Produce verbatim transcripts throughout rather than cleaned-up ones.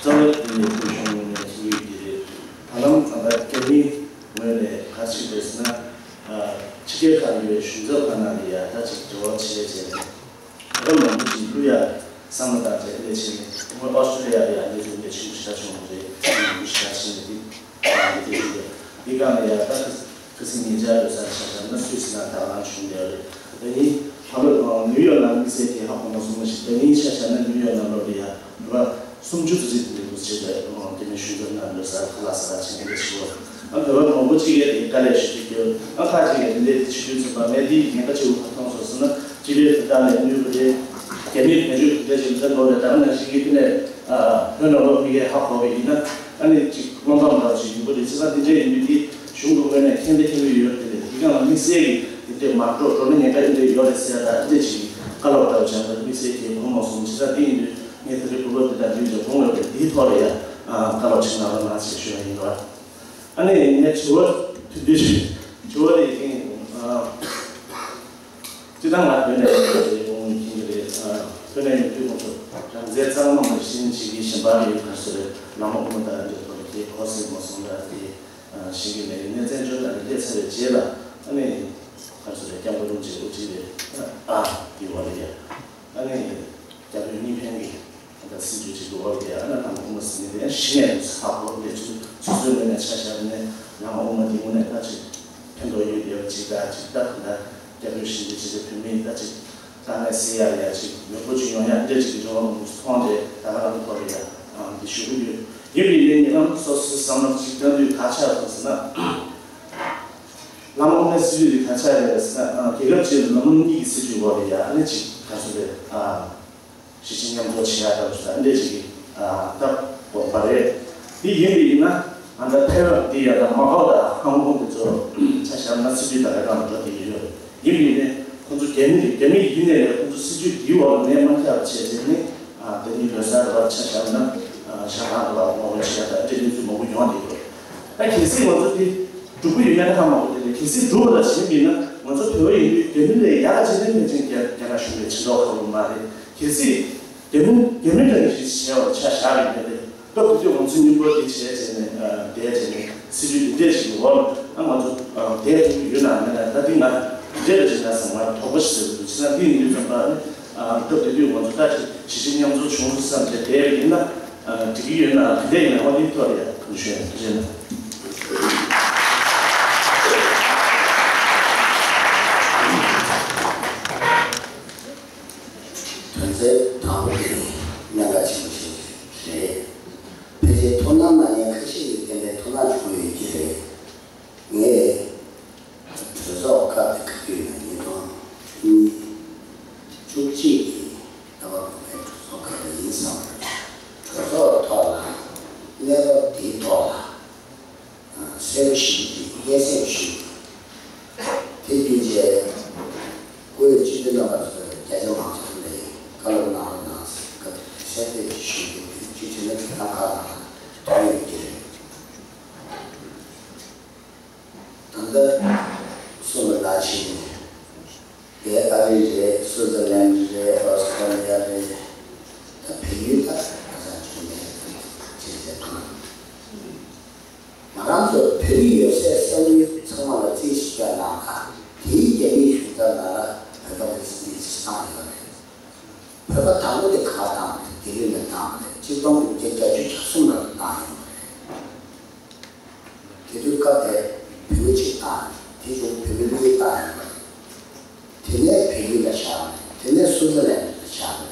རྩ་བའི་དེ་ནས་ཐོས་བྱུང་ངོས་ནས་ཞུ་གི་ཡོད་ཀྱི་རེད། ད་ལམ་ད་ལྟ་རྒྱ་མིའི་ངོས་ནས་ག་རེ་བྱེད་དགོས་ཟེར་ན། ཕྱི་རྒྱལ་ཁག་ཡོད་པའི་གཞུང་ཚབ་ཁང་ནང་ལ་ཡ་ད་ཅིག་འབྲེལ་བ་བྱས་བྱས་ནས། བོད་མང་པོ་ཅིག་བླུ་ཡ་བསམ་བློ་བཏང་བྱས་ལས་བྱས་ནས་ཨོ་སི་ཊྲེ་ལི་ཡ་ལ་ཡ་གནས་ཚུལ་འདི་ཆེན་པོ་ཞེ་དྲག་བྱུང་བ་རེད། ཆེན་པོ་ཞེ་དྲག་ཕྱིན་ནས་འདི་འདི་འདི་འདི་སྒང་ལ་ཡ་ད་ཁ་སང་ཉེ་ཆར་ལོ་གསར་ཆ་བཞག་ན་སུད་སི་ནང་ད་ག་རང་བྱུང་བསྡད་ཡོད་རེད། ད་ནི་ཧ་ལོ་ནིའུ་ཡོག་ནང་དམིགས་བསལ་གྱི་ཧ་གོ་མ་སོང་མ་ཞིག་ད་ནི་ཆ་བཞག་ན་ནིའུ་ཡོག་ནང་ལོགས་ལ་ཡ་འགྲོ་བ་སུམ་ཅུ་ཙམ་ཅིག་འདུག་ཟེར་བྱས་པའི་དེ་ནས་གཞུང་ཚབ་ནང་ལོ་གསར་ཁ་ལག་ཟ་ག་ཕྱིན་ནས་ཞུ་བ། ཨ་བོད་པ་མང་པོ་ཅིག་ཡ་དེ་དཀའ་ལས་ཞུ་གི་ཡོད། ཨ་ཁ་ཅིག་ཡ་དེ་འདྲའི་ཕྱི་དྲོའི་ཚོད་པ་མེད་དེ་ཉེན་ཁ་ཆེ་བོ་ག་མཐོང་སོང་ཟེར་ན། སྤྱི་པའི་དོན་དག་ལས་ནུས་པ་རེད། རྒྱ་མིའི་བེད་སྤྱོད་ག་འདྲ་ཞིག་འདྲ་འགྲོ་རེད། ད་ག་ནང་བཞིན་གྱི་དེ་ནས་བོད་ནང་ལོགས་མི་སྒེར་ཧ་གོ་བ་ཡིན་ན་ཨ་ནི་ཅིག་བློ་ཕམ་འདྲ་ཞིག་ཡོང་གི་རེད། བྱས་ཙང་དེ་འདྲ་ཡིན་དུས་དེ་གཞུང་གི་ངོས་ནས་མཁྱེན་པ་མཁྱེན་པ་ཡོད་རེད། དེ་ནས་དེ་གང་ལ་དམིགས་བསལ་གྱི་དེ་འདྲས་མ་འགྲོ་འགྲོ་ན་ཉེན་ཁ་དེ་འདྲས་ཡོད་རེད་ཟེར་ད་དེ་འདྲས་ཅིག་བཀའ་སློབ་འདྲ་བོ་བྱས་ན་དམིགས་བསལ་གྱི་གོ་མ་སོང་། བྱས་ཙང་དེ་ཡིན་དུས་ངས་དེ་རིང་བོད་པ་དེ་དག་འདུས་ཀྱང་དགོངས་ཡོད་པས་དེའི་ཐོག་ལ་ཡང་བཀའ་སློབ་ཅིག་གནང་རོགས་གནང་ཞེས་ཞུ་ཡ་ཡིན་པ། ཨ་ནི་ངས་དྲི་བ་དེ་འདྲས་དྲི་བ་དེ་ཡིན། སྤྱིར་བཏང་ང་བོད་ནས་ཡོང་བའི་ཁྱིམ་གྱི་རེད། བོད་ནས་ཡོང་དུས་ང་ཚོ་རང་བཙན་གཙང་མ་མ་ཤེས་ཀྱི་གཞན་པ་ཡོད་ག་ཚོད་རེད། བླ་མ་དབུ་མ་དང་འབྲེལ་ཐོག་ལ་དེ་གོ་སྲིད་མ་སོང་ལ་དེ་ཤེས་ཀྱི་མེད། ངས་བཙན་བྱོལ་ནང་ལ་སླེབས་ཚར་བའི་རྗེས་ལ་ཨ་ནི་ག་ཚོད་རེད། སྐྱབས་མགོན་རིན་པོ་ཆེ་དབུ་ཁྲིད་ལས་ཨ་དེ་བ་ལ་ཡ་ཨ་ནི་རྒྱ་བོད་གཉིས་ཕན་གྱི་ད་སྲིད་ཇུས་ཅིག་འདུག་བ་ལ་ཡ། ཨ་ནི་བླ་མ་དབུ་མ་ཟེར་མཁན་དེ་གཞི་ནས་ཧ་གོ་བ་མེད། ཚུལ་ཚུལ་ཚོད་ངོས་ནས་ཆ་བཞག་ནས་བླ་མ་དབུ་མ་དེ་དངོས་གནས་ད་ཅིག་ཕན་ཐོགས་ཡོད་བསྡད་པ་ཅིག་ད་ཅིག་ད་ག་ད་རྒྱ་བོད་ཞི་འཇིགས་བྱེད་བོད་མིའི་ད་ཅིག་ད་ནས་སེ་ཡ་ཡ་ཅིག་མི་པོ་ཅིག་ཡོང་ཡ་འདྲ་ཅིག་གི་འགྲོ་བ་མཐོང་རྗེས་ད་ག་རང་ཐོག་ལ་ཡ་འདི་ཞུ་གི་ཡོད། ཡིན་པའི་ལས་ཉེ་ལམ་སོ་སོའི་བསམ་བློ་ཅིག་བཏོན་དུས་ག་ཆགས་སོང་ཟེར་ན། བླ་མ་དབུ་མའི་སྲིད་ཇུས་འདི་ག་ཆགས་རེད་ཟེར་ན། རྒྱལ་ཁབ་ཅིག་ལ་བླ་མ་དབུ་མའི་སྲིད་ཇུས་འོག་ལ་ཡ་ཨ་ནི་ཅིག་ག་ཚོད་རེད། གཞིས་བྱེས་མཉམ་འཛོམས་བྱེད་ཡ་ལྟ་བུ་ཞིག་དང་འདྲ་ཅིག་གི་སྟབས་དགོངས་པ་རེད། འདི་ཡིན་པ་ཡིན་ན་ང་ཚོ་ཐའེ་ཝན་འདི་ཡ་དང་མ་ཀའོ་དང་ཧང་ཀོང་འདི་ཚོ་ཆ་བཞག་ན་སྲིད་ཇུས་དང་ལས་ཀ་འགྲོ་བསྡད་ཀྱི་ཡོད། ཡིན་པ་ཡིན་ནའི་ཁོང་ཚོ་རྒྱ་མི་རྒྱ་མི་ཡིན་ནའི་ལས་ཁོང་ཚོ་སྲིད་ཇུས་འདིའི་འོག་ལ་མེད་མ་ཐག་བྱས་ཏེ་ནི་དེ་ནི་ལོ་གསར་ར་ཆ་བཞག་ན་ཤ་ཁང་དུ་བ་ངོ་རྒོལ་བྱེད་ཡ་དང་འདྲ་གནས་ཚུལ་མང་པོ་ཡོང་བསྡད་ཡོད། ད་གལ་སྲིད་ང་ཚོ་འདི་འགྲུབ་ཀྱི་ཡོད་མེད་ཧ་མ་གོ། དེ་ལས་གལ་སྲིད་འགྲུབ་པ་ལ་བྱེད་མིན་ན་ང་ཚོ་བོད་པ་ཡིན་དུས་རྒྱ་མི་ལས་ཡག་ག་བྱེད་ནས་ཕལ་ཆེར་རྒྱ་རྒྱ་ནག་གཞུང་ལས་བྱེད་མདོག་ཁ་པོ་མ་རེད། གལ་སྲིད་རྒྱ་མི་རྒྱ་མི་འདྲ་ནས་ཞིག་བྱས་པར་ཆ་བཞག་ཡོད་པ་རེད། སྐབས་དེ་དུས་ང་ཚོ་མཉམ་པོ་དེ་བྱས་བྱས་ནས་བསྡད་བྱས་ནས་སྲིད་ཇུས་འདི་འདྲས་ཞིག་གི་འོག་ལ་ང་ཚོ་བསྡད་ཐུབ་ཀྱི་ཡོད་ན་མེད་ན། ད་འདི་ང་འདི་འདྲས་ལ་བྱས་ན་ཟེར་ང་དོགས་པ་ཞིག་ཟེར་གི་འདུག་བྱས་ན་འདི་ཡིན་དུས་ཙམ་པ་ནི་སྐབས་དེ་དུས་ང་ཚོ་ད་ཅིག་གཞིས་བྱེས་མཉམ་འཛོམས་བྱུང་བསམ་བྱས་བསྡད་པ་ཡིན་ན། འགྲིག་གི་ཡོད་ན་ག་འདྲ་ཡིན་ན་ཨོ་ལི་ཐོག་ལ་ཡ་གོང་ཞུས་ཐུགས་རྗེ་གནང་། དོན་ཚན་དང་པོ་དེ་གནད་འགག་ཆེན་པོ་ཞིག་རེད། ཕལ་ཆེར་ཐུགས་སྣང་གནང་མཁན་ཁ་ཤས་ཀྱིས་ཏན་ཏན་ཐུགས་སྣང་བྱུང་ཡོད་ཀྱི་རེད། ངས་གྲོས་ཚོགས་སྐབས་དེ་སྐབས་དུས་ལ་ཉིས་སྟོང་གཉིས་བཅུ་གཅིག་གི་རྣམ་པ་གོང་མའི་གྲོས་ཚོགས་སྐབས་ལ་ཡིན་བསམ་པ་རེད། གྲོས་ཚོགས་ཐོག་ལ་གནས་བབ་འདིའི་ཐོག་ལ་གསལ་པོ་ཞིག་གནས་ཚད་ཞིག་དེ་བརྒྱུད་བྱས་བཀུར་འོས་སྤྱི་འཐུས་རྣམ་པ་ཚོས་བརྒྱ་ཆ་མང་ཚོགས་ལས་བཀའ་སློབ་གནང་རོགས་གནང་ཟེར་སྐབས་དེ་གསལ་བཤད་ཞུས་ཏེ་དེ་བརྒྱུད་བྱས་ན་དེ་ལྟ་ག་ལ་ཐོན་ཡོད་ཀྱི་རེད། ད་ལྟ་གསུངས་པ་ནང་བཞིན་དེ་ཨ་རི་རེད། སུའུ་ཙི་ལན་རེད། ཨོ་སི་ཀྲོ་ལི་ཡ་རེད། ད་བལ་ཡུལ་ད་ཁ་སང་བྱུང་ནས་བྱས་བྱས་ཐོན། ང་རང་ཚོ་བོད་ཡིག་ཡོད་ཚད་གསར་འགྱུར་ཚང་མ་ལ་རྩིས་ཞིག་བྱས་ན་ཨ་དེའི་རྒྱ་མིའི་གཞུང་ཚབ་ནང་ལ་བོད་པ་རེད་ཟེར་རྩིས་བཏང་ཡོད་རེད། བོད་པ་དང་པོ་དེ་ག་པར་བཏང་བ་རེད། ལྡི་ལི་ལ་བཏང་བ་རེད། གཅིག་སྟོང་དགུ་བརྒྱ་བརྒྱད་ཅུ་གྱ་གསུམ་ལ་བཏང་ཡོད་རེད། དེ་དུས་སྐབས་དེར་བོད་མི་གཅིག་བཏང་། དེ་བཞིན་བོད་མི་གཉིས་བཏང་ཡོད་པ་རེད། དེ་ནས་བལ་ཡུལ་ལ་བཞག་པ་རེད། དེ་ནས་སུའུ་ཙི་ལན་ལ་བཞག་པ་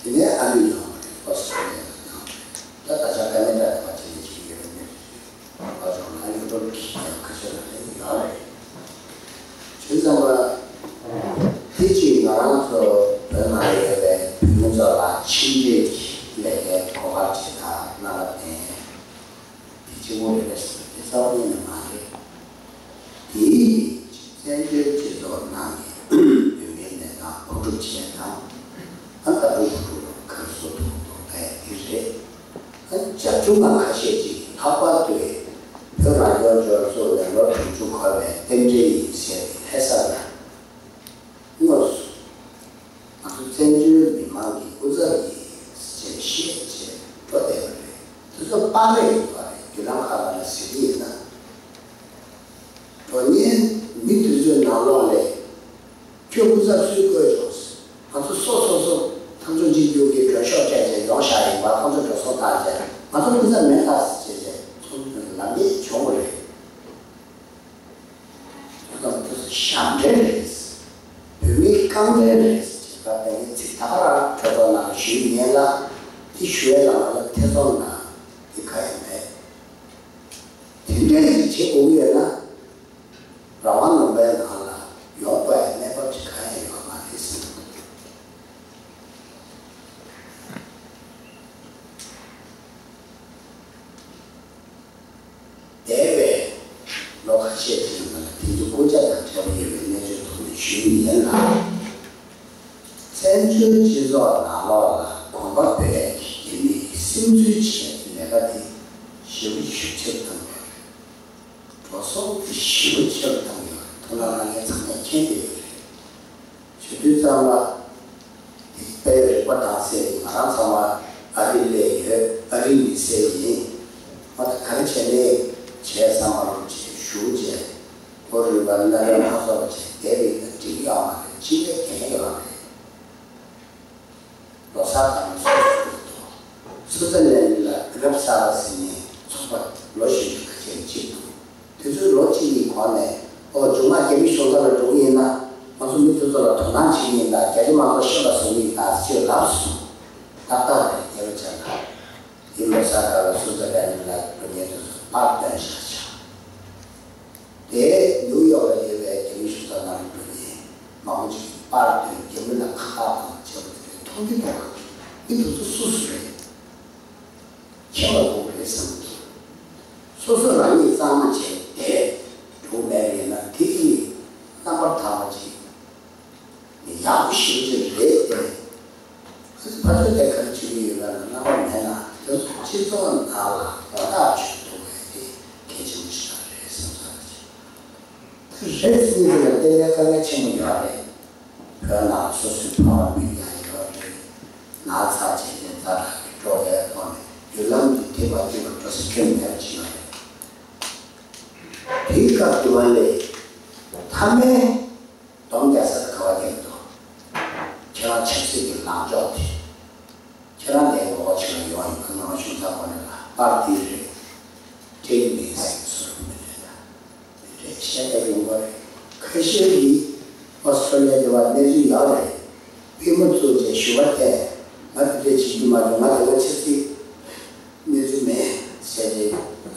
རེད། དེ་ནས་ཨ་རིར་ཡོང་བ་རེད། ཨོ་སི་ཀྲོ་ལི་ཡ་ལ་བཏང་བ་རེད། ད་ད་ཆ་ཀ་ན་ཌ་ལ་ཕར་ཕྱིན་ནས་བྱེད་ཀྱི་ཡོད་རེད། ཨ་ཅོག་ལ་ཡུ་རོབ་ཀྱི་ཁ་ཤས་ལ་ཡོད་རེད། བྱས་ཙང་མ་དེ་གཅིག་ང་རང་ཚོ་བོད་ནང་ཡོད་པའི་བོད་མི་ཚོ་ལ་ཕྱི་འབྲེལ་གྱི་ལས་ཀའི་གོ་སྐབས་ཅིག་དང་གནང་བ་དེ། དེ་གཅིག་པོ་རེད་པས། དེ་རྩ་བ་ཉིད་ནས་མ་རེད། དེ་བཙན་བྱོལ་སྤྱི་ཚོགས་ནང་གི་བོད་མིའི་གནས་སྟངས་གོ་སྒྲིག་བྱས་དང་། ཨ་ལྟ་བུ་ཞིག་ལ་ག་རེ་བཟོ་ཐུབ་དགོས་པ་དེ་རེད། ཨ་བྱབ་ཆུང་ང་ཁ་ཤས་ཅིག་ལྷག་པར་དུ་བོད་རང་སྐྱོང་ལྗོངས་བཙུགས་ནས་ལོ་དྲུག་ཅུ་འཁོར་བའི་རྟེན་འབྲེལ་ཡིན་ཟེར་ཏེ་ལྷ་ས་ལ་དངོས་སུ། ང་ཚོ་བཙན་བྱོལ་མི་མང་གི་སྐུ་ཚབ་ཡིན་ཞེས་བཤད་བྱས་འགྲོ་བསྡད་པ་རེད། ཚོ་པར་རེད་ཡོད་པ་རེད། བརྒྱུད་ལམ་ཁག་ལ་ཟེར་གྱི་ཡིན་ན། འགྲོ་ཉེན་མི་དེ་ཚོའི་ནང་ལོགས་ལས་ཁྱོད་སྐུ་ཚབ་སུས་བསྐོས་ཡོང་། ང་ཚོ་སོ་སོ་སོ་ཐག་གཅོད་བྱེད་རྒྱུ་གི་འགྲོ་ཤོག་སྤྲད་བྱས་ཡོང་བཞག་ཡིན་པ། ཁོང་ཚོ་འགྲོ་སོང་བཏང་བྱས་ང་ཚོ་སྐུ་ཚབ་མེད་ད་ཟེར་བྱས་བྱས་ཚོགས་འདུ་ལམ་ནས་བྱུང་བ་རེད། ཁོང་ཚོ་ཞབས་འདྲེན་རེད། བོད་མིའི་རྐང་འདྲེན་རེད་ཟེར་བྱས་པ་དེ་ནི་ཚིག་ད་ག་རང་གྲོས་ཚོགས་ནང་ལ་ཞུས་ཡིན་ལ། དེ་ཞུ་བའི་ནང་ལ་ཐེ་ཚོམ་དང་དེ་ག་ཡང་མེད། དེ་འདྲ་ཞིག་བྱེད་དགོས་ཀྱི་ཡོད་ན། རང་དབང་ལུང་པའི་ནང་ལ་ཡོང་དགོས་ཡ་གནས་བབ་ཅིག་གང་ཡང་ཡོད་མ་རེད་ཟེར། འདས་པའི་ལོ་ཁ་ཤས་ཀྱི་ནང་ལ་དེང་དུས་སྐུ་ཕྱྭ་དང་འབྲེལ་བ་ཡོད་པའི་གནས་ཚུལ་ཐོག་ནས་ཞུས་ཡིན་ལ། བཙན་བྱོལ་སྤྱི་ཚོགས་ནང་ལོགས་ལ་གོམ་པ་སྤོས་ཡ་གི་མི་སིམ་འཛུལ་བྱེད་ཡ་གི་ལས་ཀ་དེ་ཞེ་པོ་ཞེ་པོ་ཆེར་བཏང་ཡོད་རེད། འགྲོ་སོང་དེ་ཞེ་པོ་ཆེར་བཏང་ཡོད་རེད། ཐུགས་སྣང་གནང་མཁན་ཚང་མས་མཁྱེན་བསྡད་ཡོད་རེད། བྱེད་དུས་ཙམ་པ། དེ་དཔེ་རིག་པ་དྭངས་གསལ་གྱི་ང་རང་ཚང་མ་ཨ་རི་སླེབས་ཡོད། ཨ་རི་མི་སེར་ཡིན། ང་ད་ག་རེ་བྱས་ནས་བྱས་ཙམ་པ་རུ་བྱས་ཞུ་བྱས། ཁོ་རུས་པ་སྣ་རལ་མ་སོགས་པ་བྱས་བསྡད་པ་ཡིན་ན་འགྲིག་ཡོད་མ་རེད། ཕྱི་ལས་འགན་ཡོད་རེད། ལོ་གསར་དང་སོ་སོ་སོ་སོ་སུ་ཙ་ལན་ལ་རབ་གསར་པ་ཟེར་ནས་ཚོགས་པ་ལོ་གཞོན་པ་ཁ་ཤས་གཅིག་འདུག་དེ་ཚོས་ལོ་གཅིག་གི་གོང་ནས་ཨོ་མཇུག་མ་རྒྱ་མི་གཞུང་ཚབ་ལ་འགྲོ་གི་ཡིན་ན་ང་ཚོ་མི་དེ་ཚོ་ལ་དོ་སྣང་བྱེད་ཀྱི་ཡིན་ད། རྒྱ་ཆེ་མང་ཚོགས་ཤོད་ལ་བཟོ་གི་ཡིན་ད་ཅེས་ལབ་སོང་། ཏག་ཏག་རེད། རྒྱལ་བ་ཅན་ལ་ཡིན་ལོ་གསར་དགའ་ལ་སུ་ཙ་ལན་ལ་འགྲོ་མཁན་དེ་ཚོ་པར་བཏོན་བཞག་བྱ། དེ་ནིའུ་ཡོག་ལ་ཡོད་པའི་རྒྱ་མི་གཞུང་ཚབ་ནང་ལ་འགྲོ་མཁན་མང་པོ་ཅིག་གིས་པར་བཏོན། རྒྱ་མི་ལ་ཁ་བཏགས་དང་བྱས་པ་དེ་འདྲའི་མཐོང་གི་འདུག་མི་དེ་ཚོ་སུ་སུ་རེད། མཁྱེན་པ་དགོས་རེད་བསམ་གྱི། སོ་སོ་རང་ཉིད་གཙང་མ་བྱས་ཏེ་འགྲོ་མེད་པ་ཡིན་ན་དེ་ནི་རྣམ་པར་དག་པ་ཅིག་ནི་ཡག་པོ་ཞེ་པོ་ཅིག་རེད་དེ། ཕར་ཚུར་དེ་ག་རེ་བྱེད་ཀྱི་ཡོད་པ་ལ་རྣམ་པ་མེད་ན་དེ་ཚོ་སྤྱི་ཚོགས་ནང་ལ་ངོ་རྟགས་བྱེད་ཐུབ་པ་དེ་གལ་ཆེན་པོ་ཞིག་རེད་བསམ་ས་རེད། དེ་རེད་ཟེར་ནས་ལ་བལྟས་ན་དཀའ་ངལ་ཆེན་པོ་ཡོད་རེད། བོད་ནང་སོ་སོའི་ཕ་མ་མི་ཡང་ཡོད་རེད། ན་ཚ་བྱས་ཏེ་ཛ་དྲག་གི་འགྲོ་བའི་ཐོག་ནས་བརྒྱུད་ལམ་འདི་ཐེབས་པ་ཐེབས་པ་འགྲོ་ས་ཁྱོན་ནས་ཅི་ཡོད་རེད། དེའི་སྐབས་དུ་མ་ལས་མཐའ་མའི་སྡོམ་རྒྱག་ས་དེ་ག་བ་རྒྱག་འདུག་ཁྱེད་རང་ཆབ་སྲིད་ཀྱི་ལངས་ཕྱོགས་དེ། ཁྱེད་རང་ལས་འགོ་ཆེ་ལ་ཡོང་ཡིན་ཁ་ནང་ཤུགས་ཚ་བ་ནས་ལ་པར་དེ་རེད། ཁྲེལ་མེད་ཟེར་བཟོ་རུ་མི་རེད་ལ། དེ་འདྲའི་བཤད་པ་ཡོང་གི་རེད། ཁ་ཤས་ཀྱིས་ཨོ་སི་ཁྲུ་ལི་ཡ་དེ་བ་གནས་ཚུལ་ཡག་རེད། པུས་མོ་བཙུགས་རྗེས་ཞུ་བ་དེ་ང་དེ་འདྲས་བྱེད་རྒྱུ་མ་བྱུང་། ང་དེ་བ་ཆབ་སྲིད་གནས་ཚུལ་མེད་ཟེར་རྗེས་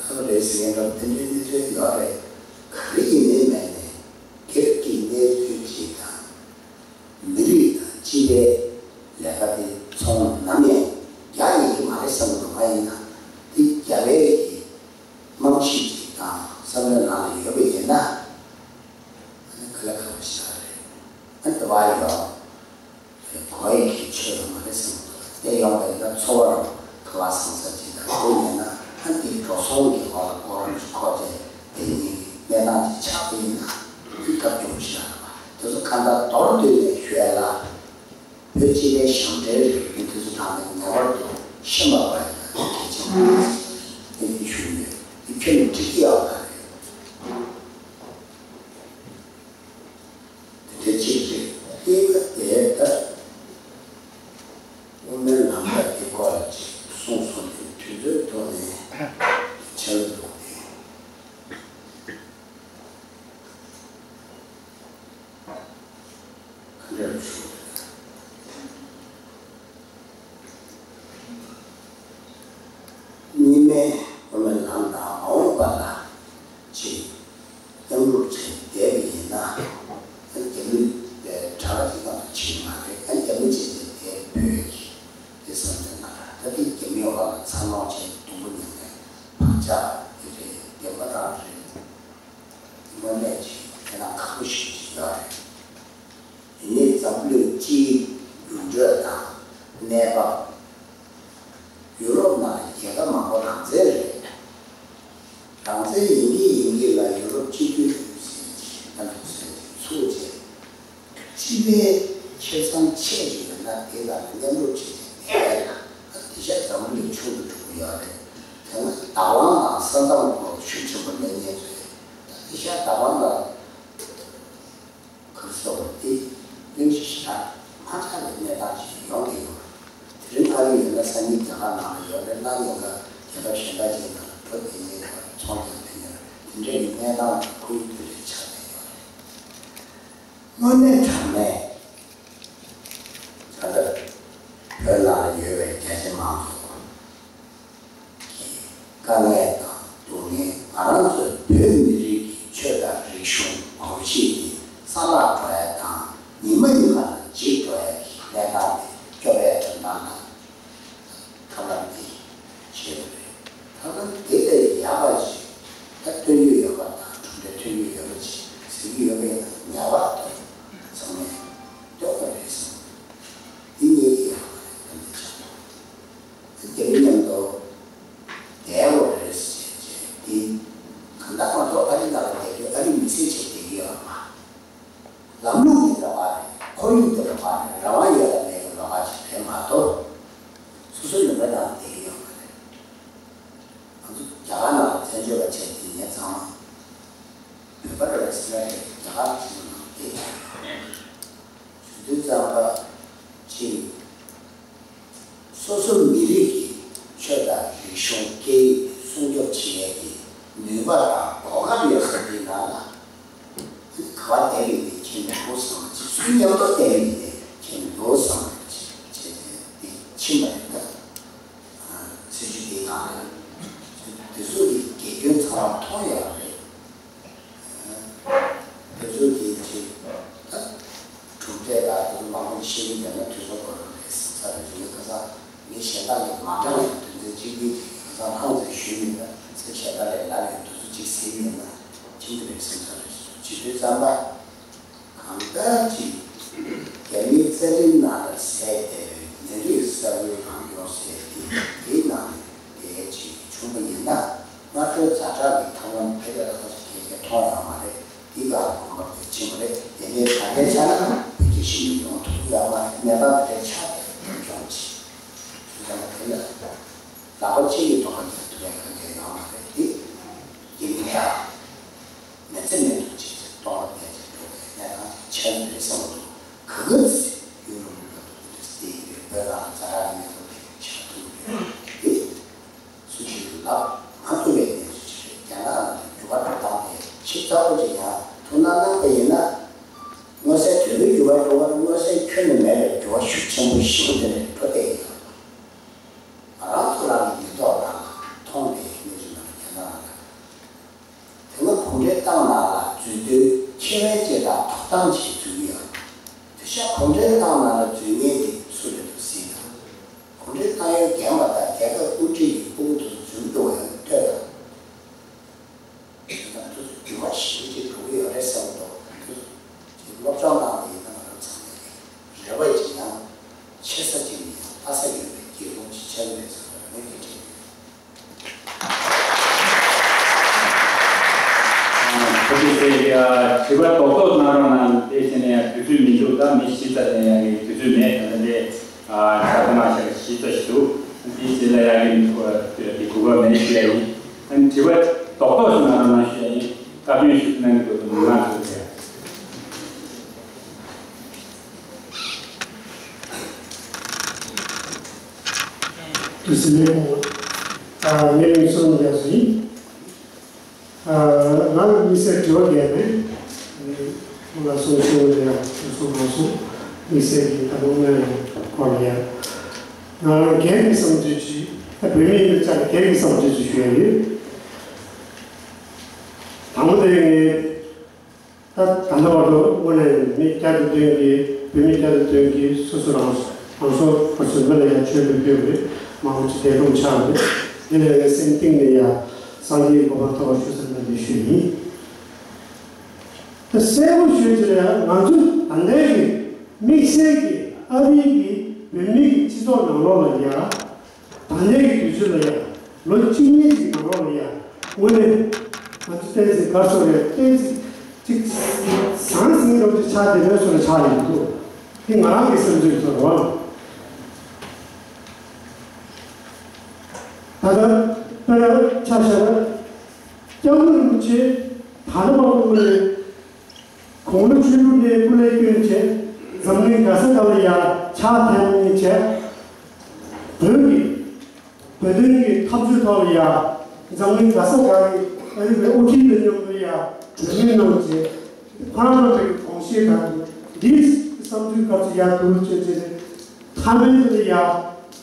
ཨ་རེད་ཟེར་མཁན་འདྲ་བ་དེ་འདྲའི་གནས་ཚུལ་ཡོད་རེད། ག་རེ་ཡིན་མིན་མེད་ནས་སྒེར་གྱི་གནས་ཚུལ་ཅིག་དང་། མི་རིགས་དང་སྤྱི་པའི་ལས་ཀ་དེ་ཚོང་ནམ་ཡང་རྒྱག་ཡིན་གྱི་མ་རེད་བསམ་གྱི་འདུག་མ་ཡིན་ན་དེ་རྒྱ་བལ་གྱི་རྨང་གཞི་ཅིག་དང་བསམ་བློའི་ནང་ལ་ཡོད་པ་ཡིན་ན། ཨ་ནི་ག་ལ་ག་བ་ཞིག་རེད། ཨ་ནི་དེ་བ་ཡོད་གོ་ཡི་གི་ཆོས་ཡོད་མ་རེད་བསམ་གྱི་འདུག་དེ་ཡོང་པ་ཡིན་ན་འཚོ་བ་རང་ག་བ་བཟང་ས་ཅིག་དང་སྒོ་ཉན་ན་ཨ་ནི་དེའི་འགྲོ་སོང་གི་འོག་ལ་ཁོ་རང་ཁོ་ཚོས་དེ་ཉིད་ཀྱི་གནས་སྟངས་ཅིག་ཆགས་པ་ཡིན་ན་དེ་སྐབས་སྐྱོ་པོ་ཞིག་རེད་པ། དེ་ཚོ་གང་ལྟར་མདོར་བསྡུས་ནས་ཞུ་ཡ་ལ། བོད་སྤྱི་པའི་ཞབས་འདྲེན་རེད། མི་དེ་ཚོ་ནང་ནས་ངེས་པར་དུ་ཤེས་པ་དགོས་ཡ་གལ་ཆེན་པོ་རེད་ཟེར་ནས་ཞུ་ཡོད། དེ་ཁྱོན་ནས་འགྲིག་གི་ཡོད་མ་རེད། དེ་འདྲ་གཅིག་རེད། གཉིས་པ་དེ་ལྟར་དབུ་མའི་ལམ་ཁ་དེ་སྐོར་ལ་ཅིག་གསུངས་སོང་དེ་དུས་ཚོད་ཐོག་ནས་ཆེན་པོ་འདུག་སྟེ། ག་འདྲ་ཞུ། གཉིས་སྨན་དབུ་མའི་ལམ་དང་མ་འོངས་པ་ལ་ཅིག་མཉམ་རུབ་བྱས་བསྡད་པ་ཡིན་ན། ཨ་རྒྱ་མི་ལས་དྲག་ཅིག་ཙམ་དུ་ཕྱིན་མ་རེད། ཨ་རྒྱ་མི་བྱས་ཏེ་བསྡད་བོད་ཀྱི་དེ་བསམ་དེ་ན་ད་ལྟའི་རྒྱ་མིའི་འོག་ལ་འཚར་ལོངས་བྱས་སྡུག་པོ་མྱངས་ནས་བག་ཆགས་དེ་རེད། བདེན་པ་རང་རེད། དངོས་གནས་ཀྱི་ཁྱེད་རང་ཁག་པོ་ཞིག་ཅིག་ཡོད་རེད། དེ་ནས་འཛམ་བུ་གླིང་སྤྱིའི་འགྱུར་འགྲོས་དང་གནས་བབ། ཡུ་རོབ་ནང་རྒྱལ་ཁབ་མང་པོ་རང་བཙན་རེད། རང་བཙན་ཡིན་གྱི་ཡིན་གྱི་ལ་ཡུ་རོབ་སྤྱི་འཐུས་ཟེར་གྱི་ཨ་ནུ་ཟེར་གྱི་ཚུགས་བྱས། སྤྱི་པའི་ཁེ་བཟང་ཆེ་ཞིག་ཡོད་ན་དེ་ལ་མཉམ་རུབ་བྱེད་ཀྱི་མེད་ལ། དེ་ཤ་འཛམ་བུ་གླིང་ཆུང་དུ་འགྲོ་གི་ཡོད་རེད། དེ་ནས་བདག་དབང་དང་ས་མཚམས་སྐོར་ཤུགས་ཆེན་པོ་གནས་མཁན་ཚོས་ད་ལྟ་ཤར་བདག་དབང་དང་། ག་རེ་ཟེར་བ་དེ་གླེང་གཞི་ཞེ་དྲག་མ་ཆགས་པའི་གནས་སྟངས་ཤིག་ཡོང་གི་ཡོད་རེད། དེ་རིང་ཨ་རི་ཡོད་ན་སང་ཉིན་རྒྱ་གར་ནང་ལ་ཡོད་རེད། སླར་ཡོང་ན་རྒྱལ་ཁབ་གཞན་དག་ཅིག་ནང་ལ་འགྲོ་བསྡད་ཀྱི་ཡོད་རེད། ཚོང་དོན་དེ་ཡོད་རེད། དེ་འདྲའི་གི་གནས་སྟངས་དང་ཁོར་ཡུག་དེ་འདྲ་ཆགས་བསྡད་ཡོད་རེད། དངོས་གནས་དྲང་གནས་ད་ལྟ་བོད་ནང་ལ་ཡོད་པའི་རྒྱ་ཆེ་མང་ཚོགས་དཀའ་ངལ་དང་སྡུག་བསྔལ། ང་རང་ཚོའི་བོད་མི་རིགས་ཀྱི་ཆོས་དང་རིག་གཞུང་གོམས་གཤིས་འདི་ས་ལྷག་འགྲོ་ཡ་དང་ཉི་མ་ཉི་མ་ལ་འཇིག་འགྲོ་ཡ་གི་གནས་སྟངས་དེ་སྐྱོབ་ཡ་དོན་དག་ལ་ཐབས་ལམ་འདི་བྱེད་དགོས་རེད། ཐབས་ལམ་འདི་ལས་ཡག་པ་ཞིག་ད་སྟོན་རྒྱུ་ཡོད་པ་དང་གྲུབ་འབྲས་ཐོན་རྒྱུ་ཡོད་པ་ཞིག་ཟེར་གྱི་ཡོད་པ་ཡིན་ན་ཉེས་པ་དང་ཚང་མས་འདོད་པ་རེད་བསམ། འདི་ཉིད་ཀྱི་ཡག་པ་རེད། ད་འདི་ཆགས་འདུག་དེ་མཉམ་དུ་བསྡད་དགོས་རེད་ཟེར་བྱས་འདི་གང་ལྟར་ང་ཚོ་ཨ་རི་ནང་ལ་བསྡད་དུས་ཨ་རི་མི་སེར་བྱས་བསྡད་ཀྱི་ཡོད་མ། ལམ་ལུགས་འདི་འདྲ་བ་རེད། ཁོར་ཡུག་འདི་འདྲ་བ་རེད། རང་དབང་ཡོད་དང་མེད་ཀྱི་ལོགས་ཀ་ཅིག་རེད་མ་གཏོགས་སོ་སོའི་ལུང་པའི་ནང་ལ་བསྡད་ཀྱི་ཡོད་མ་རེད། ང་ཚོ་རྒྱ་གར་ནང་ལ་བཙན་བྱོལ་བ་བྱས་དེ་ངས་ཚང་མ་བོད་པ་རེད་ཟེར་ན་རེད། རྒྱ་གར་ཕྱི་ལོགས་ནང་བསྡད་ཀྱི་ཡོད་རེད། ཞུ་དུས་ཙམ་པ་ཅིག་སོ་སོ་མི་རིགས་ཀྱི་ཆོས་དང་རིག་གཞུང་སྐད་ཡིག་སྲུང་སྐྱོབ་བྱེད་ཡས་ཀྱི་ནུས་པ་དང་གོ་སྐབས་ཡོད་ས་འདི་ནང་ལ་ག་བ་བསྡད་ཡོད་མེད་མཁྱེན་མི་འདུག་བསམ་པ་ཅིག་སུ་མཉམ་དུ་བསྡད་ཡོད་མེད་མཁྱེན་མི་འདུག་བསམ་པ་ཅིག་བྱས་ཏེ་འདི་ཕྱིན་པ་ཡིན་ན། སྲིད་ཇུས་འདི་ནང་ལ་དེ་ཚོ་གི་དགེ་སྐྱོན་ཚང་མ་མཐོང་ཡོད་རེད། དེ་ཚོ་གི་ཅིག་ད་གྲུབ་འབྲས་དང་དེ་ཚོ་མང་པོ་ཞིག་བཤད་ཀྱི་ཡོད་ན་དུས་ཚོད་འགོར་རང་རེད་བསམ་ས་རེད། ཡིན་ན་ཁ་སང་མི་གཞན་དག་གིས་མ་དྲངས་ཡང་དོན་ཚན་གཅིག་པུའི་ཅིག་ཁ་སང་ལྷང་ཙམ་ཞུས་མིན་ན་ཚེ་ཆད་ལྟ་རེད་ལབ་ཡང་དུས་ཚོད་གཅིག་ཟིན་མིན་ན་ཁྱིམ་དུ་རེད་བསམ་ས་རེད། བྱེད་དུས་ཙམ་པ་གང་ལྟར་ཅིག་རྒྱ་མིའི་རྩ་ཁྲིམས་ནང་ལ་གསལ་བསྡད་པའི་མི་རིགས་ས་ཁུལ་རང་སྐྱོང་ཟེར་དེ་དེའི་ནང་ནས་དེ་ཅིག་བྱུང་བ་ཡིན་ན། སྔ་དྲོའི་ཛ་དྲག་གི་ཐབས་ལམ་དེ་ལས་ལྷག་ཅིག་གལ་ཆེ་མཐོང་ཡོད་མ་རེད། འདི་ག་གོམ་པ་དེ་ཕྱིན་པ་རེད། དེ་ནས་ད་ལྟའི་ཆ་ལ་བོད་ཀྱི་ཞི་མི་ཡོང་ཐུབ་ཡོད་མ་རེད། གནས་སྟངས་དེ་འདྲ་ཆགས་བསྡད་ཡོད་ཀྱང་ཅི། བྱུང་ཙང་དེ་ལ་ལག་པ་གཅིག་གིས་རྡོག་རྐྱང་རྒྱག་ཐུབ་ཡ་གང་ག་ཡོད་མ་རེད། འདི་ཡིན་མིན་ད་མི་ཚེ་མེད་དུ་ཅིག་སྟོང་ལ་ཕན་ཅིག་འགྲོ་བའི་གནས་སྟངས་ཅིག་ཆགས་ཀྱི་རེད་བསམ་གྱི་འདུག་ག་ག་ཚོད་ཡུ་རོབ་ལ་འདུག་དེ་འདྲ་ཟེར་གྱི་རེད། བོད་ལ་ཛ་དྲག་གི་གནས་སྟངས་དེ་ཆགས་ཐུབ་ཀྱི་རེད། འདི། སུ་ཞིག་ལ་མ་ཐུབ་པའི་གནས་ཚུལ་ཅིག་རེད། རྒྱ་ནག་ནང་གི་འགྱུར་བ་འགྲོ་སྟངས་དེ་ཞིབ་ཚགས་པོ་ཅིག་ཡང་ཐུགས་སྣང་གནང་པ་ཡིན་ན། མངོན་གསལ་དོད་པོའི་འགྱུར་བ་འགྲོ་བར་མངོན་གསལ་ཁྱོན་ནས་མེད་པའི་འགྱུར་བ་ཤུགས་ཆེན་པོ་ཞིག་འདི་ནས་འགྲོ་བསྡད་ཡོད། ང་རང་ཚོ་རང་གི་མིག་ཐོག་ནང་མཐོང་བའི་གནས་ཚུལ་ནང་རྒྱ་ནག་ནང་ལ། དེ་སྔ་གུང་ཁྲན་ཏང་ནང་ལ་འཛུལ་དུས་ཁེ་ཕན་ཅིག་དང་ཐོབ་ཐང་ཅིག་འཛུལ་གྱི་ཡོད། དེ་ཤ་གུང་ཁྲན་ཏང་ནང་ལ་འཛུལ་མཁན་དེ་སུ་རེད་འདུག་ཟེར་ན། གུང་ཁྲན་ཏང་ཡོན་རྒན་པ་དང་རྒྱལ་ཁབ་དབུ་ཁྲིད་ཀྱི་སྤུ་གུ་དེ་ཚོ་འཛུལ་འགྲོ་བ་ཡང་ཐོས་དང་། དེ་དང་དེ་ཚོ་འགྱུར་བ་ཞེ་པོ་ཅིག་འགྲོ་གི་ཡོད་རེད་བསམ་གྱི་འདུག་དེ་ཚོ་ཅིག་སློབ་སྦྱོང་གནང་བ་ཡིན་ན་ང་རང་ཚང་མས་རེ་བ་ཅིག་ཡང་ཆེ་ས་ཅིག་ནས་ཡང་ལྟ་ས་ཡོད་པའི་སྒེར་སློང་ཅིག་ཆགས་ཀྱི་རེད་བསམ་པ་ངས་དེ་དྲན་ཡོད། ཐུགས་རྗེ་ཆེ། དྲི་བ་རྡོག་རྡོག་གནང་རོགས་གནང་། དེ་བྱས་ནས་དུས་ཚོད་མི་འདུག་ད་མི་བཞི་ཙམ་ལས་ཡག་གི་དུས་ཚོད་མེད། ད་ལྟ་འདི་ཆ་ཚང་མ་ཞག་བཞི་ཙམ་ཞིག་འདུག་དེ་བྱས་ལ་ཡག་གི་དགོས་པ་མེད་ཞུ་ཡ་ཡིན། དྲི་བ་རྡོག་རྡོག་ཞིག་གནང་རོགས་གནང་ཞུ་ཡ་ཡིན། བཀའ་མོལ་ཞུ་གནང་གི་འདུག་མི་མང་ཚོས། དུས་ཚོད་མེད་གོང་ལ་ངའི་མིང་བསོད་ནམས་རྒྱ་མཚོ་ཡིན། ང་ལ་དམིགས་བསལ་དྲི་བ་རྒྱག་མེད། ང་ལ་གསུང་ཞུ་བ་ཡང་གསུང་མ་སོང་། དམིགས་བསལ་གྱི་ད་དུང་ང་ཡང་སྐོར་ལ་ཡང་ང་རང་སྒེར་གྱི་བསམ་ཚུལ་ཅིག་ད་བོད་མི་ཡིན་པའི་ཆ་ནས་སྒེར་གྱི་བསམ་ཚུལ་ཅིག་ཞུ་ཡ་ཡོད། དང་པོ་དེ་ངས། ད་ད་ལྟ་བར་དུ་དངོས་གནས་མི་བརྒྱ་དང་བདུན་གྱིས་བོད་མི་བརྒྱ་དང་བདུན་གྱིས་སོ་སོ་རང་རང་སོ་སོ་ཕར་ཚུར་མི་ལ་ཡང་ཆོས་འབུལ་ཕུལ་བ་རེད། མང་པོ་ཅིག་འདས་གྲོངས་ཆགས་པ་རེད། འདི་ལ་ངས་སེམས་གཏིང་ནས་ཡང་སངས་རྒྱས་ཀྱི་གོ་འཕང་ཐོབ་པར་ཤོག་ཟེར་ནས་འདི་ཞུས་ཡིན། ད་གསལ་པོ་ཞུས་ཅི་ལ་ཡང་ང་ཚོ་ད་ལྟའི་གི་དམིགས་བསལ་གྱི་ཨ་རིའི་གི་བོད་མི་གི་སྤྱི་ཚོགས་ནང་ལོགས་ལ་ཡང་། ད་ལྟའི་གི་དུས་ཚོད་ལ་ཡང་ལོ་གཅིག་གཉིས་ཀྱི་ནང་ལོགས་ལ་ཡང་དངོས་གནས་ང་ཚོ་བསྟན་འཛིན་དགའ་ཚོར་རེད། བསྟན་འཛིན་ཅིག་ཟང་ཟིང་རོགས་ཅིག་ཆགས་བསྡད་མེད་བཟོ་འདྲ་ཆགས་ཡོང་གི་འདུག་དེ་ང་རང་གི་བསམ་ཚུལ་ཚོ་རེད་བ། ད་ལྟ་ ཆ་བཞག་ན། སྐྱབས་མགོན་རིན་པོ་ཆེ་ད་ལྟ་བར་དུ་ངོས་ནས་དགུང་ལོ་བཅུ་དྲུག་ནས་སྐུ་ལས་བསྐྱོན་བྱས་འཛམ་གླིང་ག་ས་ག་ལ་ཡར་ཕྱག་ཐལ་མོ་སྦྱར་བྱས། བོད་ཀྱི་བོད་དོན་གྱི་འཐབ་རྩོད་ཐོག་ལ་ཡར་འཛམ་གླིང་ག་ས་ག་གི་ཨ་རི་བའི་དབུ་ཁྲིད་དང་མཉམ་དུ་ཡར་གྲོས་མོལ་གནང་བྱས། ཁོ་རང་རྣམ་པའི་དགོངས་བཞེད་དང་འདིའི་བསམ་ཚུལ་སྐབས་སུ་ཡར་བསྡུར་བྱས་བྱས་ཏེ། མཐའ་མའི་དེ་ལ་ཡ།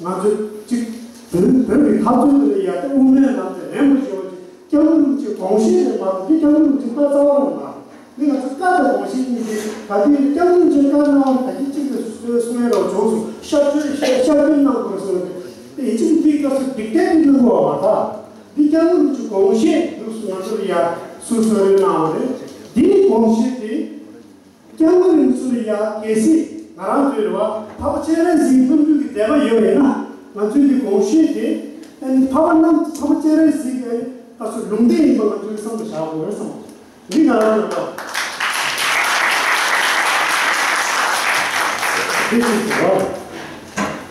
ང་ཚོས་གཅིག་བོད་བོད་ཀྱི་འཐབ་རྩོད་དེ་ལ་ཡ་དེ་དབུ་མའི་ལམ་དེ་རན་པོ་ཞེས་པ་ཅིག་སྐྱབས་མགོན་རིན་པོ་ཆེའི་དགོངས་བཞེད་རེད་མ་གཏོགས་འདི་སྐྱབས་མགོན་རིན་པོ་ཆེའི་བཀའ་རྩ་བ་རེད་མ་རེད། འདི་ང་ཚོ་བཀའ་དང་དགོངས་བཞེད་གཉིས་ཀྱི་ག་དུས་སྐྱབས་མགོན་རིན་པོ་ཆེའི་བཀའ་གནང་བ་ད་གིན་གཅིག་ཏུ་གསུང་ཡ་རོགས་བྱུང་སོང་། ཤར་བསྐྱོད་ཤར་བསྐྱོད་གནང་དགོས་སོང་སྟེ། དེ་ཡིན་ཙང་འདིའི་སྐབས་སུ་འདི་སྐད་འདི་གནང་དགོས་པ་མ་རེད། འདི་སྐྱབས་མགོན་རིན་པོ་ཆེའི་དགོངས་བཞེད་འདུག་སུ་ང་ཚོ་ལ་ཡ་སུ་གསོལ་རས་གནང་བ་རེད། འདིའི་དགོངས་བཞེད་དེ། སྐྱབས་མགོན་རིན་པོ་ཆེ་ལ་ཡ་གལ་སྲིད་ང་རང་ཚོའི་རེ་བ་འཕགས་པ་སྤྱན་རས་གཟིགས་གསུང་རྒྱུན་གྱི་མཛད་པ་ཡོད་པ་ཡིན་ན། ང་ཚོའི་འདི་དགོངས་བཞེད་དེ་ཨ་ནི་འཕགས་པ་རྣམས་འཕགས་པ་སྤྱན་རས་གཟིགས་ཀྱི་ད་སོ་ལུང་བསྟན་ཡིན་པ་ང་ཚོའི་བསམ་དུ་བཞག་དགོས་བསམ། འདི་ང་རང་ཚོའི་རེ་བ། འདི་ཅིག་ཟེར་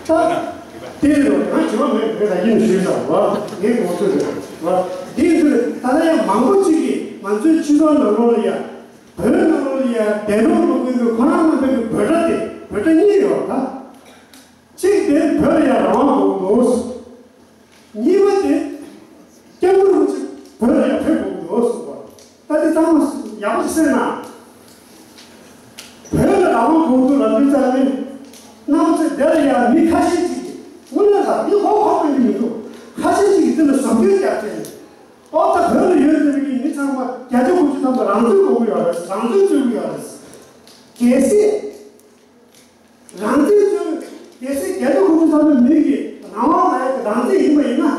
བ། ད་དེ་རེད་བ། ང་དྲི་བ་མེད་མེད་ད་ཡིན་ཞུས་ཙང་བ། ངའི་དགོངས་ཚུལ་རེད་བ། འདི་ཚོ་ད་ལྟ་ཡང་མང་པོ་ཅིག་གིས་ང་ཚོའི་སྤྱི་ཚོགས་ནང་ལོགས་ལ་ཡ། བོད་ནང་ལ་ཡ་བདེན་དོན་ལུགས་ཀུན་གྱི་ཁོ་རང་རྣམ་པའི་བོད་སྒྲ་དེ་བོད་སྒྲ་གཉིས་ཡོད་ད། གཅིག་དེ་བོད་ལ་ཡ་རང་དབང་དགོས་འདུག་གཉིས་པ་དེ་སྐྱབས་མགོན་རིན་པོ་ཆེ་བོད་ལ་ཡ་ཕེབས་དགོས་འདུག་གསུངས་པ། ད་དེ་ཚང་མ་ཡག་པོ་ཞིག་གསན་ན། བོད་ལ་རང་དབང་དགོས་འདུག་ལབ་དུས་ཙམ་ནས་རྣམ་པ་ཚོས་དེ་ལ་ཡ་མི་ཁ་ཤས་ཅིག་གིས་དངོས་གནས་ལ་མི་ཧོབ་ཧོབ་པའི་མི་འདུག་ཁ་ཤས་ཅིག་གིས་དེ་ལ་ཟབ་སྦྱོང་རྒྱག་ཆེད་ནས། ཨོ་ད་བོད་ལ་ཡོད་བསྡད་པའི་མི་ཚང་མ་བརྒྱ་ཆ་དགུ་བཅུ་ཐམ་པ་རང་བཙན་དགོས་ཀྱི་ཡོད་རེད། རང་བཙན་རྩོད་ཀྱི་ཡོད་རེད། གལ་སྲིད་རང་བཙན་རྩོད། གལ་སྲིད་བརྒྱ་ཆ་དགུ་བཅུ་ཐམ་པའི་མི་གིས་རང་དབང་ལ་ཡ་རང་བཙན་ཡིན་པ་ཡིན་ན།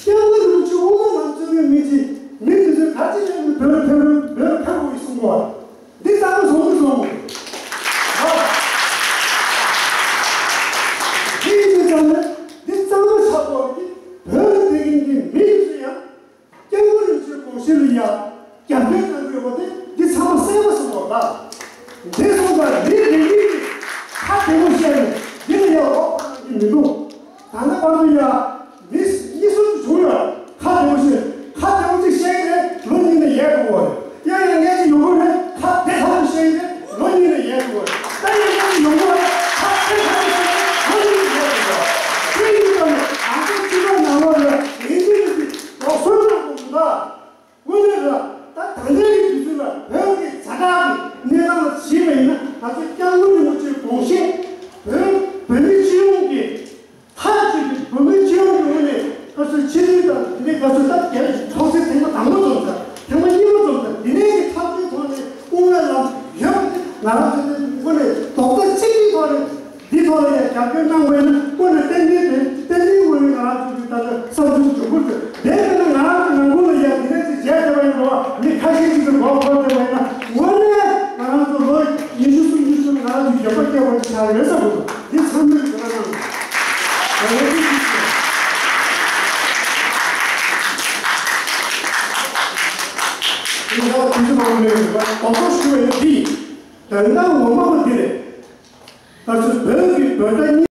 སྐྱབས་མགོན་རིན་པོ་ཆེ་དབུ་མའི་ལམ་རྩོད་མཁན་མི་ཅིག་མི་དེ་ཚོས་ག་ཅི་ལས་མི་བོད་ལ་ཕེབས་རོགས་བོད་ལ་ཕེབས་དགོས་ཀྱི་གསུང་གོ། འདི་གཙང་མ་བཟོ་མི་བཟོ་མོ། འདི་ཡིན་དུས་ཙམ་ནས་འདི་གཙང་མ་ཆགས་དགོས་ཀྱི་བོད་ལ་བསྡད་མཁན་གྱི་མི་ཡིན་ཚུལ་ཡང་། སྐྱབས་མགོན་རིན་པོ་ཆེའི་དགོངས་གཞི་ལ་ཡ་རྒྱབ་སྐྱོར་གནང་དགོས་པ་དེ་འདི་ཚང་མ་གསལ་པོ་སོང་བ་ལ། འདི་སོང་ཙང་མི་རེ་རེ་གིས་ཁ་བདེ་པོ་བཤད་ནས་འདི་ལ་ཡ་རོགས་པ་གནང་གི་མི་འདུག་ད་ལྟ་བར་དུ་ཡ་མི་གཉིས་གསུམ་དུ་བྱུང་ཡོད། ཁ་བདེ་པོ་བཤད། ཁ་བདེ་པོ་ཅིག་བཤད་ཀྱི་རེད། ལོ་གཉིས་ནས་ཡལ་འགྲོ་གི་རེད། ཡང་ཡང་ངས་ཅིག་ཡོང་གི་རེད། ཁ་བདེ་ཐང་པོ་བཤད་ཀྱི་རེད། ལོ་གཉིས་ནས་ཡལ་འགྲོ་གི་རེད། ད་ཡང་ངས་ཅིག་ཡོང་གི་རེད། ཁ་བདེ་ཐང་པོ་བཤད་ཀྱི་རེད། ལོ་གཉིས་ནས་ཡལ་འགྲོ་གི་རེད། དེ་ཡིན་ཙང་ང་ཚོ་སྤྱི་ཚོགས་ནང་ལོགས་ལ་ཡིན་གཅིག་མིན་གཅིག་རོགས་སོ་སོ་དགོས་འདུག་ད། དངོས་གནས་ལ་ད་ད་ལྟའི་དུས་ཚོད་ལ་བོད་ཀྱི་ཛ་དྲག་གི་གནས་སྟངས་ལ་གཞིགས་པ་ཡིན་ན། ང་ཚོ་སྐྱབས་མགོན་རིན་པོ་ཆེའི་དགོངས་བཞེད་བོད་བོད་མི་སྤྱི་ཡོངས་ཀྱི་མཐའ་གཅིག་ཏུ་བོད་མི་སྤྱི་ཡོངས་ཀྱི་ངོས་ནས་སྐབས་སུ་ཕྱི་དྲིལ་དང་དེ་ནས་སྐབས་སུ་ད་རྒྱལ་ཚོགས་སྡེ་ཐེངས་མ་དང་པོ་འཛོམས་ཚར། ཐེངས་མ་གཉིས་པ་འཛོམས་ཚར། འདི་ནས་ཀྱི་འཐབ་རྩོད་ཐོག་ནས་དབུ་མའི་ལམ་ཡོད་པ་དེ་ང་རང་ཚོ་ནས་དངོས་གནས་རྡོག་རྩ་གཅིག་སྒྲིལ་ཐོག་ནས། འདི་ཐོག་ལ་ཡང་རྒྱབ་སྐྱོར་གནང་བ་ཡིན་ན་དངོས་གནས་ཏན་ཏན་རེད། ཏན་ཏན་དངོས་གནས་ང་རང་ཚོ་གི་ད་ལྟ་བསམ་ཚུལ་འགྱུར་ཁུལ་དུ་དེ་ཡིན་ན་ང་རང་ཚོ་ནང་ཁུལ་ལ་ཡང་འདི་འདྲ་ཅིག་བྱས་བསྡད་པ་ཡིན་རོགས། མི་ཁ་ཤས་ཅིག་གིས་མགོ་འཁོར་བསྡད་པ་ཡིན་ན། དངོས་གནས་ང་རང་ཚོ་ལོ་ཉི་ཤུ་སུམ་ཅུ་ཙམ་ང་རང་ཚོ་འགྱོད་པ་སྐྱེ་བ་ཅིག་ཆགས་ཀྱི་རེད་བསམ་གྱི་འདུག་འདི་ཚང་མས་དགོངས་པ་གནང་དགོས། ད་ལོ་ཅིག་ཅིག་ཅིག་ང་ཚོ་དུས་ཚོད་མང་པོ་མེད་པ་རྡོག་རྡོག་ཞུ་བ་ཡིན། འདི་དོན་དག་ངོ་མ་བོ་འདི་རེད། ད་ཚོད་བོད་ཀྱི་བོད་སྒྲ་གཉིས།